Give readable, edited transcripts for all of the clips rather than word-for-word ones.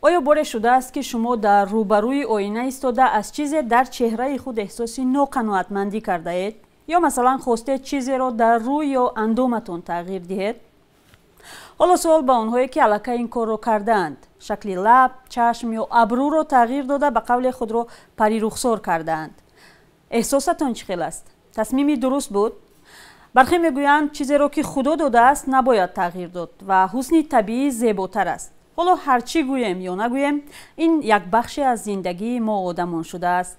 Оё боре шудааст, ки шумо дар рӯбарӯи оина истода аз чизе дар чеҳраи худ эҳсоси ноқаноатмандӣ кардаед? Ё масалан хостед чизеро дар рӯй ё андоматон тағйир диҳед? Ҳоло суол ба онҳое, ки аллакай ин корро кардаанд. Шакли лаб, чашм ё абрӯро тағйир дода, ба қавле худро парирухсор кардаанд. Эҳсосатон чӣ хел аст? Тасмими дуруст буд? Бархе мегӯянд, чизеро, ки Худо додааст, набояд тағйир дод ва ҳусни табиӣ зеботар аст. Ҳоло ҳар чӣ гӯем ё нагӯем, ин як бахше аз зиндагии мо одамон шудааст.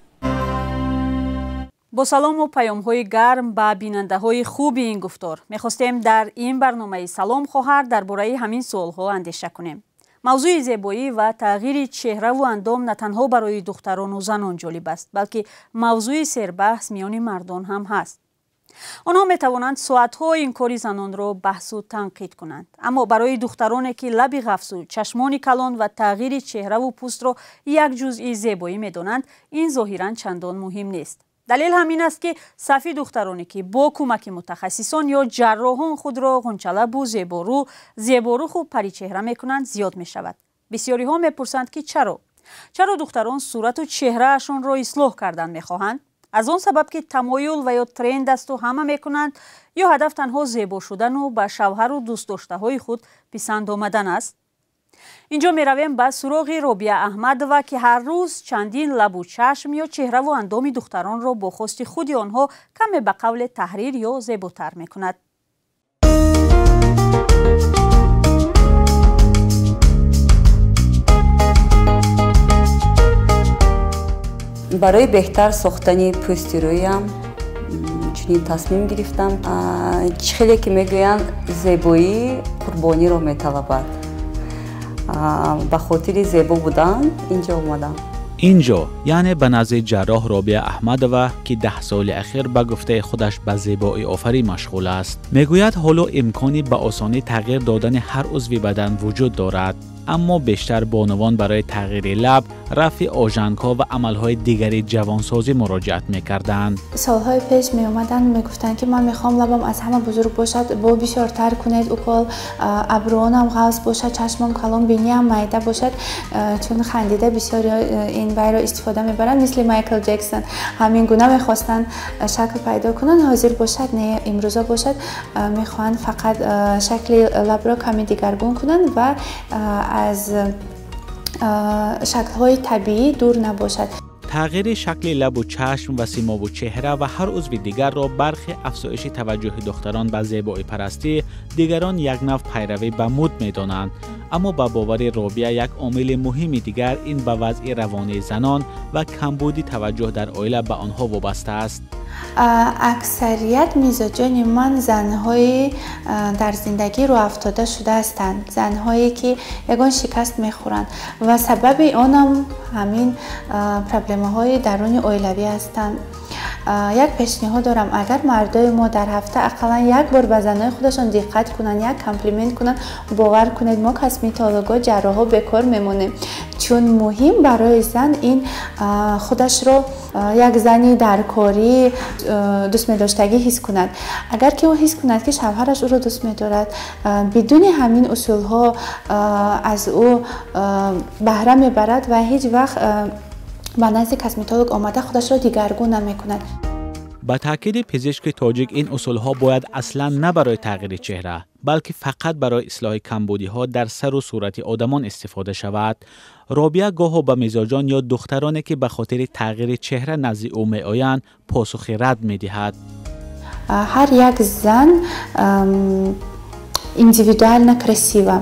Бо салому паёмҳои гарм ба бинандаҳои хуби ин гуфтор мехостем дар ин барномаи «Салом, хоҳар» дар бораи ҳамин суолҳо андеша кунем. Мавзӯи зебоӣ ва тағйири чеҳраву андом на танҳо барои духтарону занон ҷолиб аст, балки мавзӯи сербаҳс миёни мардон ҳам ҳаст. Онҳо метавонанд соатҳо ин кори занонро баҳсу танқид кунанд, аммо барои духтароне, ки лаби ғафсу, чашмони калон ва тағйири чеҳраву пӯстро як ҷузъи зебоӣ медонанд, ин зоҳиран чандон муҳим нест. Далел ҳамин аст, ки сафи духтароне, ки бо кӯмаки мутахассисон ё ҷарроҳон худро ғунчалабу зеборӯ, зеборуху паричеҳра мекунанд, зиёд мешавад. Бисёриҳо мепурсанд, ки чаро духтарон сурату чеҳраашонро ислоҳ кардан мехоҳанд? Аз он сабаб, ки тамоюл ва ё тренд асту ҳама мекунанд, ё ҳадаф танҳо зебо шудану ба шавҳару дӯстдоштаҳои худ писанд омадан аст? Инҷо меравем ба суроғи Робия Аҳмадова, ки ҳар рӯз чандин лабу чашм ё чеҳраву андоми духтаронро бо хости худи онҳо каме ба қавле таҳрир ё зеботар мекунад. Барои беҳтар сохтани пӯсти рӯям чунин тасмим гирифтам. Чӣ хеле ки мегӯянд, зебоӣ қурбониро металабад. Ба хотири зебо будан инҷо омадам. Инҷо, яъне ба назди ҷарроҳ Робия Аҳмадова, ки 10 соли ахир ба гуфтаи худаш ба зебоиофарӣ машғул аст. Мегӯяд, ҳоло имкони ба осонӣ тағйир додани ҳар узви бадан вуҷуд дорад, аммо бештар бонувон барои тағйири лаб, рафъи ожангҳо ва амалҳои дигари ҷавонсозӣ муроҷиат мекарданд. Солҳои пеш меомаданд, мегуфтанд, ки ман мехоҳам лабам аз ҳама бузург бошад, бо бисёртар кунед укол, абрӯонам ғафз бошад, чашмам калон, биниам майда бошад, чун хандида бисёр ин вайро истифода мебаранд, мисли Майкл Ҷексон ҳамин гуна мехостанд шакл пайдо кунанд. Ҳозир бошад не, имрӯза бошад, мехоҳанд фақат шакли лабро каме дигаргун кунанд ва аз шаклҳои табиӣ дур набошад. Тағйири шакли лабу чашм ва симову чеҳра ва ҳар узви дигарро бархе афзоиши таваҷҷӯҳи духтарон ба зебоипарастӣ, дигарон як нав пайравӣ ба муд медонанд. Аммо ба бовари Робия, як омили муҳими дигар ин ба вазъи равонии занон ва камбуди таваҷҷӯҳ дар оила ба онҳо вобаста аст. Аксарият мизоҷони ман занҳои дар зиндагӣ рӯафтода шуда ҳастанд, занҳое ки ягон шикаст мехӯранд ва сабаби онам ҳамин проблемаҳои даруни оилавӣ ҳастанд. Як пешниҳод дорам: агар мардои мо дар ҳафта ақаллан як бор ба занҳои худашон диққат кунанд, як комплимент кунанд, бовар кунед, мо косметолого, ҷарроҳҳо бекор мемонем, чун муҳим барои зан ин худашро як зани даркорӣ, дӯстмедоштагӣ ҳис кунад. Агар ки ӯ ҳис кунад, ки шавҳараш ӯро дӯст медорад, бидуни ҳамин усулҳо аз ӯ баҳра мебарад ва ҳеҷ вақт ба назди косметолог омада худашро дигаргун намекунад. Ба таъкиди пизишки тоҷик, ин усулҳо бояд аслан на барои тағйири чеҳра, балки фақат барои ислоҳи камбудиҳо дар сару сурати одамон истифода шавад. Робия гоҳо ба мизоҷон ё духтароне, ки ба хотири тағйири чеҳра назди ӯ меоянд, посухи рад медиҳад. Ҳар як зан индивидуально красива,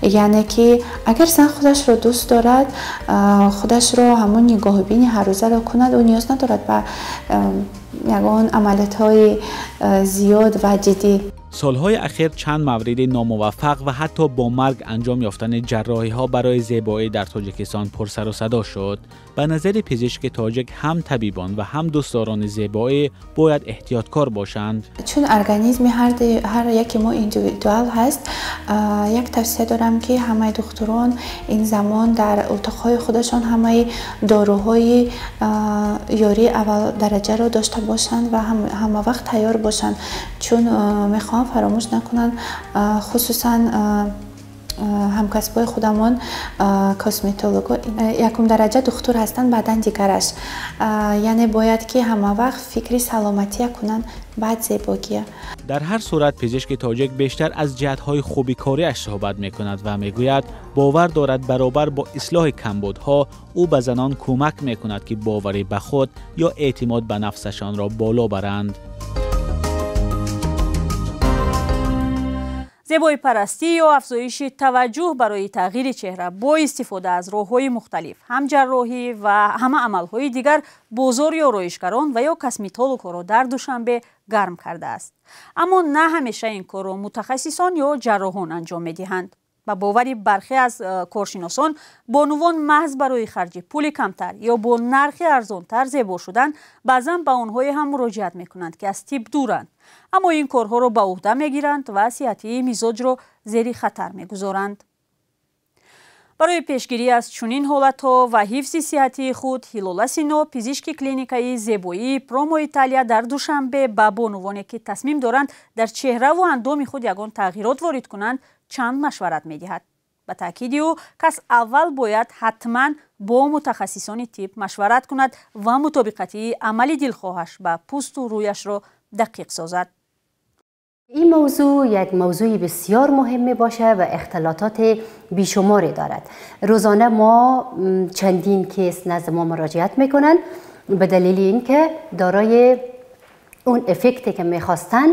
яъне ки агар зан худашро дӯст дорад, худашро ҳамон нигоҳубини ҳаррӯзаро кунад, ӯ ниёз надорад ба ягон амалиётҳои зиёд ва ҷиддӣ. Солҳои ахир чанд мавриди номуваффақ ва ҳатто бо марг анҷом ёфтани ҷарроҳиҳо барои зебоӣ дар Тоҷикистон пурсару садо шуд. Ба назари пизишки тоҷик, ҳам табибон ва ҳам дӯстдорони зебоӣ бояд эҳтиёткор бошанд. Чун организми ҳар яке мо индивидуал ҳаст, як тавсия дорам, ки ҳамаи духтурон ин замон дар утоқҳои худашон ҳамаи доруҳои ёрии аввалдараҷаро дошта бошанд ва ҳама вақт тайёр бошанд, чун мехоҳам фаромӯш накунанд, хусусан ҳамкасбои худамон косметолого якум дараҷа духтур ҳастанд, баъдан дигараш. Яъне бояд ки ҳама вақт фикри саломатия кунанд, баъд зебогия. Дар ҳар сурат пизишки тоҷик бештар аз ҷиҳатҳои хуби кориаш суҳбат мекунад ва мегӯяд бовар дорад баробар бо ислоҳи камбудҳо ӯ ба занон кӯмак мекунад, ки боварӣ ба худ ё эътимод ба нафсашонро боло баранд. Зебоипарастӣ ё афзоиши таваҷҷӯҳ барои тағйири чеҳра бо истифода аз роҳҳои мухталиф, ҳам ҷарроҳӣ ва ҳама амалҳои дигар, бозори ороишгарон ва ё косметологҳоро дар Душанбе гарм кардааст. Аммо на ҳамеша ин корро мутахассисон ё ҷарроҳон анҷом медиҳанд. Ба бовари бархе аз коршиносон, бонувон маҳз барои харҷи пули камтар ё бо нархи арзонтар зебо шудан баъзан ба онҳое ҳам муроҷиат мекунанд, ки аз тиб дуранд, аммо ин корҳоро ба уҳда мегиранд ва сиҳатии мизоҷро зери хатар мегузоранд. Барои пешгирӣ аз чунин ҳолатҳо ва ҳифзи сиҳатии худ, Ҳилола Сино, пизишки клиникаи зебоии Промо Италия дар Душанбе, ба бонувоне ки тасмим доранд дар чеҳраву андоми худ ягон тағйирот ворид кунанд, чанд машварат медиҳад. Ба таъкиди ӯ, кас аввал бояд ҳатман бо мутахассисони тиб машварат кунад ва мутобиқати амали дилхоҳаш ба пӯсту рӯяшро дақиқ созад. این موضوع یک موضوع بسیار مهم می باشه و اختلاطات بیشماری دارد. روزانه ما چندین case نزد ما مراجعت میکنن به دلیل اینکه دارای اون effect ی که میخواستن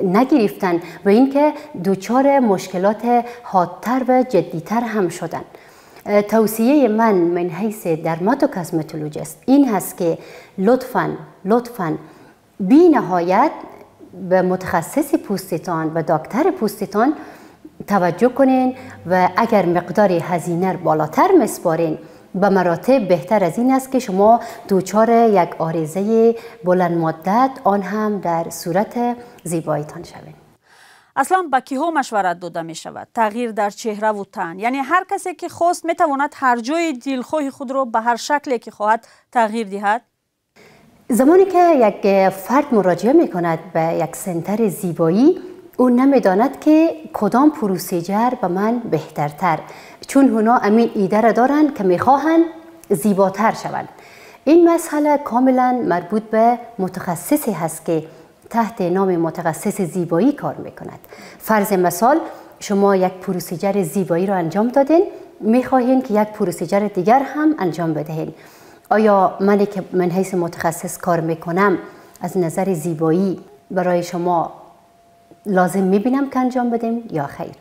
نگرفتن و اینکه دچار مشکلات حادتر و جدیتر هم شدن. توصیه من حیث dermatocosmetologist این هست که لطفاً بی نهایت به متخصص پوستتان و دکتر پوستتان توجه کنین و اگر مقدار هزینه بالاتر مسپارین به مراتب بهتر از این است که شما دچار یک عارضه بلند مدت آن هم در صورت زیباییتان شوین. اصلا ба киҳо машварат дода мешавад тағйир дар чеҳраву тан? Яъне ҳар касе ки хост метавонад ҳар ҷои дилхоҳи худро ба ҳар шакле ки хоҳад тағйир диҳад? زمانی که یک فرد مراجعه میکند به یک center زیبایی، او نمیداند که کدام procedure به من بهترتر، چون اونا امین ایده را دارند که میخواهند زیباتر شوند. این مسئله کاملا مربوط به متخصصی هست که تحت نام متخصص زیبایی کار میکند. فرض مثال شما یک procedure زیبایی را انجام دادین، میخواهین که یک procedure دیگر هم انجام بدهین. آیا من که من حیث متخصص کار میکنم از نظر زیبایی برای شما لازم میبینم که انجام بدیم یا خیر؟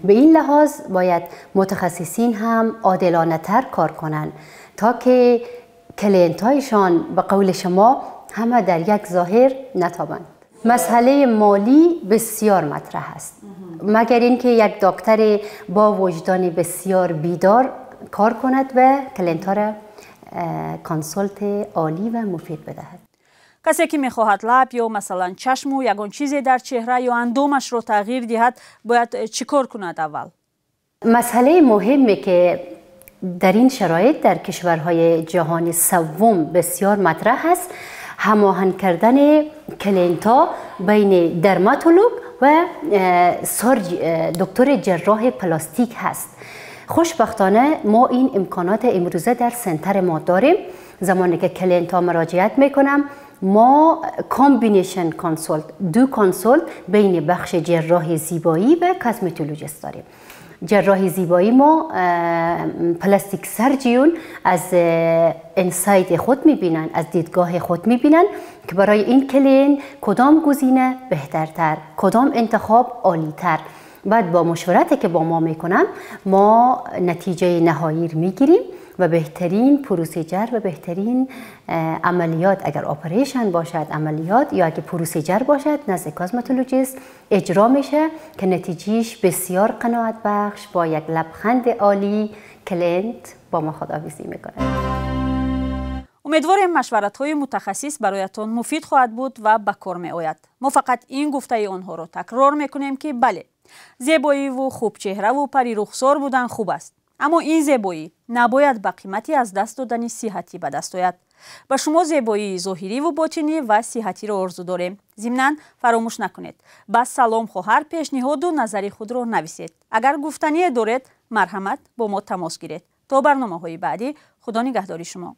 به این لحاظ باید متخصصین هم عادلانه تر کار کنن تا که client هایشان به قول شما همه در یک ظاهر نتابند. مسئله مالی بسیار مطرح است، مگر اینکه یک دکتر با وجدان بسیار بیدار کار کند و client ها را consult عالی و مفید بدهد. کسی که میخواهد لب یا مثلا چشم و یگان چیزی در چهره یا اندامش را تغییر دهد باید چیکار کند اول؟ مسئله مهمی که در این شرایط در کشورهای جهان سوم بسیار مطرح است، هماهنگ کردن client ا بین درماتولوگ و دکتر جراح پلاستیک هست. خوشبختانه ما این امکانات امروزه در center ما داریم. زمانی که client ها مراجعت میکنم ما combination consult، دو consult بین بخش جراح زیبایی و cosmetologist داریم. جراح زیبایی ما plastic surgeon از inside خود میبینن، از دیدگاه خود میبینن که برای این client کدام گزینه بهترتر، کدام انتخاب عالیتر. بعد با مشورتی که با ما میکنن ما نتیجه نهایی رو میگیریم و بهترین procedure و بهترین عملیات، اگر operation باشد عملیات یا اگر procedure باشد نزد cosmetologist اجرا میشه که نتیجهش بسیار قناعت بخش با یک لبخند عالی client با ما خداحافظی میکنه. امیدواریم مشورت‌های متخصص برایتان مفید خواهد بود و به کار می آید. ما فقط این گفته آنها را تکرار میکنیم که بله، زیبایی و خوب چهره و پری رخسار بودن خوب است، Аммо ин зебоӣ набояд ба қимати аз даст додани сиҳатӣ ба даст ояд. Ба шумо зебоии зоҳириву ботинӣ ва сиҳатиро орзу дорем. Зимнан фаромӯш накунед, ба «Салом, хоҳар» пешниҳоду назари худро нависед. Агар гуфтание доред, марҳамат, бо мо тамос гиред. То барномаҳои баъдӣ, Худо нигаҳдори шумо.